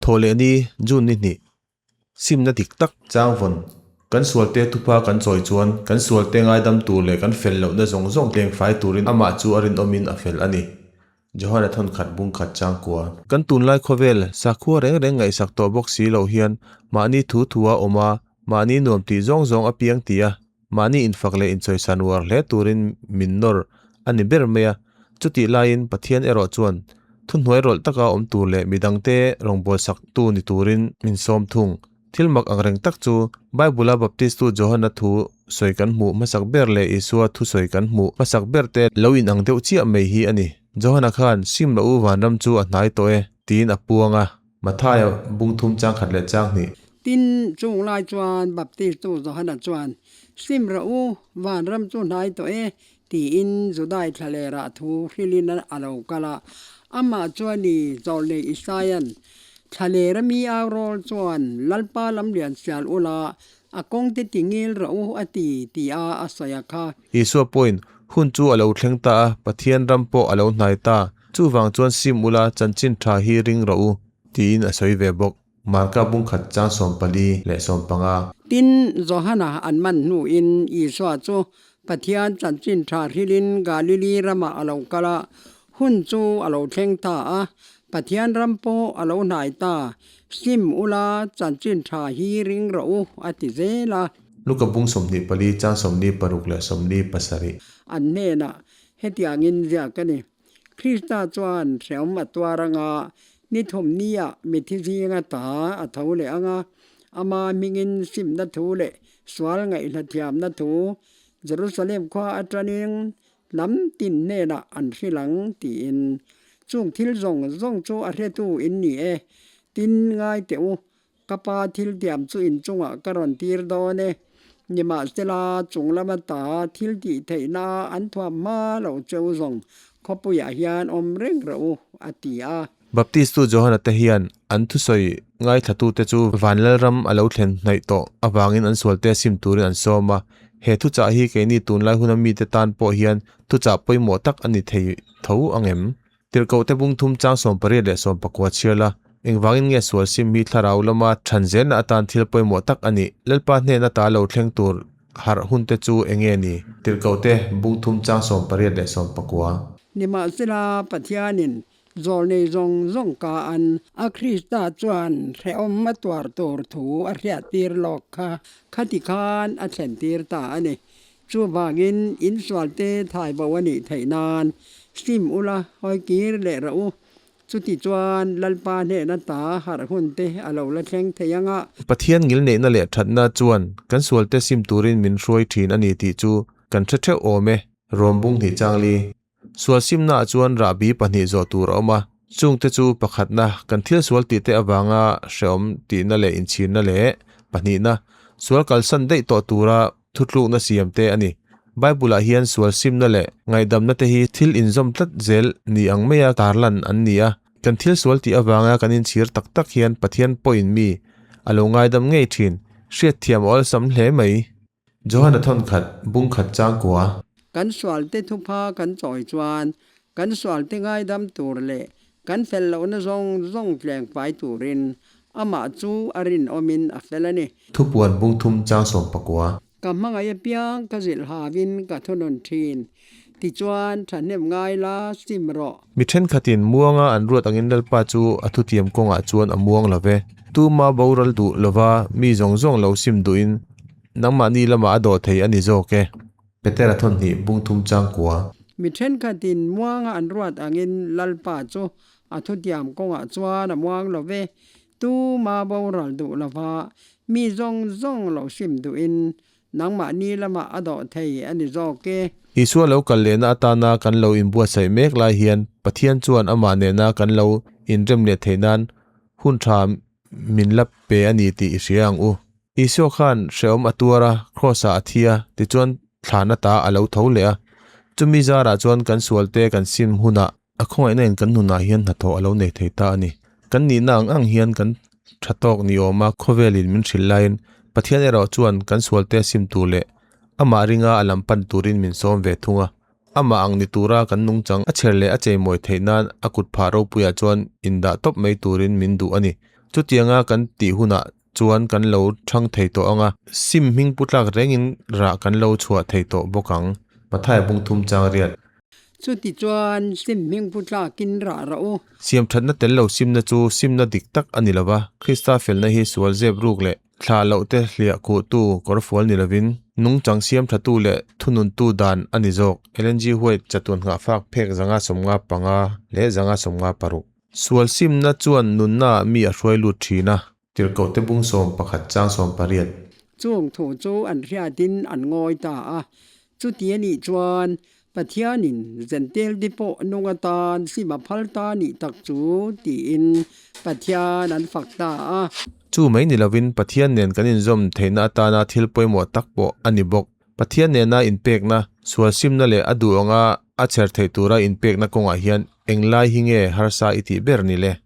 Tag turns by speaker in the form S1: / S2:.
S1: Thawhlehni, June ni hnih, Simna dik tak changvawn, kan sualte thupa kan chawi chuan kan sualte ngaidam tur leh kan fel lohna zawng zawng tlengfai turin amah chu a rinawmin a fel a ni. Johana thawnkhat bungkhat changkua. Kan tunlai khawvel sakhua reng reng ngaihsak tawh bawk si lo hian mahni thu thua awm a, mahni nuam tih zawng zawng a piang ti a, mahni infak leh inchawisan uar hle turin min nawr a ni ber mai a. Chutih laiin Pathian erawh chuan thuhnuai rawlh taka awm tur leh midangte rawngbawlsaktu ni turin min sawm thung. Thil mak ang reng tak chu Bible-a Baptistu Johana thu sawi kan hmuh hmasak ber leh Isua thu sawi kan hmuh hmasak ber te lo inang deuh chiah mai hi a ni. Johana khan, Sim loh u vanram chu a hnai tawh e, tiin a puang a. Mathaia bung thum chang khat leh chang hnih.
S2: Tin, chung lai chuan Baptistu Johana chuan, Sim rawh u, vanram chu hnai tawh e, tiin Judai thlalerah thu hrilhin a lo kal a. Amah chuan i zawlnei Isaia'n, Thlalera mi au rawl chuan Lalpa lamlian sial ula, a kawngte ti ngil rawh u a ti, tia a sawi a kha.
S1: Isua pawhin, Hun chu a lo thleng ta a, Pathian ram pawh a lo hnai ta. Chuvang chuan sim ula, chanchin tha hi ring rawh u, tiin a sawi ve bawk. Marka bungkhat chang 45 le 15.
S2: Tin, Johana an man hnuin Isua chu Pathian chanchin tha hrilhin Galili ramah a lo kal a, hun chu a lo thleng ta a, Pathian ram pawh a lo hnai ta, sim ula chanchin tha hi ring rawh u, a ti zel a.
S1: Luka bung 24 chang 46 leh 47.
S2: An hnenah hetiangin ziak a ni. Krista chuan hrehawm a tuar anga ni thawmhniah mithi zinga ta a tho leh anga, ama hmingin simna thu leh sual ngaihhla thiamna thu Jerusalem khua atangin lam tin hnenah an hrilh ang tiin. Chung thil zawng zawng chu a hretu in ni e, tin ngai teh u, Ka pa thil tiam chu inchungah ka rawn tir dawn e. Nimahsela, chung lama ta thil tih theihna an thuam hma loh cheu zawng khawpuiah hian awm reng rawh u, a ti a.
S1: Baptistu Johana te hian an thusawi ngaithlatute chu van Lalram a lo thlen hnaih tawh avangin an sualte sim turin an sawm a. He thuchah hi keini tunlai huna mite tan pawh hian thuchah pawimawh tak a ni thei tho ang em? Tirhkohte bung thum chang 18 leh 19 chhiar la, engvangin nge sual sim hi thlarau lama than zelna atan thil pawimawh tak a nih? Lalpa hnena ta lo thleng tur harh hunte chu eng nge ni? Tirhkohte bung thum chang 18 leh 19.
S2: Nimahsela, Pathianin zawlnei zawng zawng ka an. A Krista chuan hrehawm a tuar tur thu a hriattir lawk kha khati khan a thlentir ta a ni. Chuvangin insualte thai bo a nih theih nan sim ula hawi kir leh rawh u. Chuti chuan Lalpa hnehna ta harh hunte a lo la thleng thei ang a.
S1: Pathian ngilneihna leh thatna chuan kan sualte sim turin min hruai thin a ni tih chu kan hre theuh awm e. Rawm bung hnih changli. Sual simnaah chuan rahbi pahnih zawh tur a awm a, chungte chu pakhatna, kan thil sual tihte avanga hrehawm tihna leh inchhirna leh pahnihna, sual kalsan daih tawh tura thutlukna siam te a ni. Bible-ah hian sual simna leh ngaihdamna te hi thil inzawm tlat zel ni ang maia tarlan an ni a. Kan thil sual tih avanga kan inchhir tak tak hian Pathian pawhin mi a lo ngaidam ngei thin. Hriatthiam a awlsam hle mai. Johana thawnkhat, bungkhat changkua.
S2: Kan sualte thupha kan chawi chuan kan sualte ngaidam tur leh kan fel lohna zawng zawng tlengfai turin amah chu a rinawmin a fel a ni.
S1: Thupuan bungthum chang 19.
S2: Ka hmangaih apiang ka zilh havin ka thunawn thin, tichuan thahnem ngai la sim rawh.
S1: Mi thenkhatin muanga an ruat angin Lalpa chu a thutiam kawngah chuan a muang lo ve. Tuma boral duh lova mi zawng zawng lo sim duhin Nangmahni lamah a dawh thei a ni zawk e. Petera thawn hnih bung thum chang kua.
S2: Mi thenkhatin muanga an ruat angin Lalpa chu a thutiam kawngah chuan a muang lo ve. Tuma boral duh lova mi zawng zawng lo sim duhin nangmahni lamah a dawh thei a ni zawk e.
S1: Isua lo kal lehna atana kan lo inbuatsaih mek lai hian Pathian chuan amah nena kan lo inrem leh theih nan hun tha min la pe a ni tih i hria ang u. Isua khan hrehawm a tuar a, Kraws-ah a thi a, tichuan thlan ata a lo tho leh a. Chumi zarah chuan kan sualte kan sim hunah a khawngaihna in kan nunah hian hnathawh a lo nei thei ta a ni. Kan nihna ang ang hian kan tha tawk ni awm a, khawvelin min hrilh laiin Pathian erawh chuan kan sualte sim tur leh amah ringa a lam pan turin min sawm ve thung a. Amah ang ni tura kan nungchang a chher leh a cheimawi theih nan a kut phah ropuiah chuan indah tawp mai turin min duh a ni. Chutianga kan tih hunah chuan kan lo ṭhang thei tawh ang a, sim hming pu tlak rengin rah kan lo chhuah thei tawh bawk ang. Mathaia bung thum chang riat.
S2: Chuti chuan sim hming pu tlakin rah rawh u.
S1: Siam thatna tel lo simna chu simna dik tak a ni lo va, Krista felna hi sual zep ruk leh thlah loh te hliah khuhtu kawrfual ni lovin, nungchang siam thatu leh thununtu dan a ni zawk. Ellen G. White chatuan nghahfak phek 155 leh 156. Sual simna chuan nunnaah mi a hruai lut thin a. Tirhkohte bung 11 chang 18.
S2: Chung thu chu an hriatin an ngawi ta a. Chuti a nih chuan Pathianin Zentel te pawh nung atan sim a phal ta nih tak chu tiin Pathian an fak ta a.
S1: Chu mai ni lovin Pathian nen kan inzawm theihna atana thil pawimawh tak pawh a ni bawk. Pathian nena inpekna, sual simna leh a duh anga a chher theih tura inpekna kawngah hian englai hi nge harsa i tih ber ni le?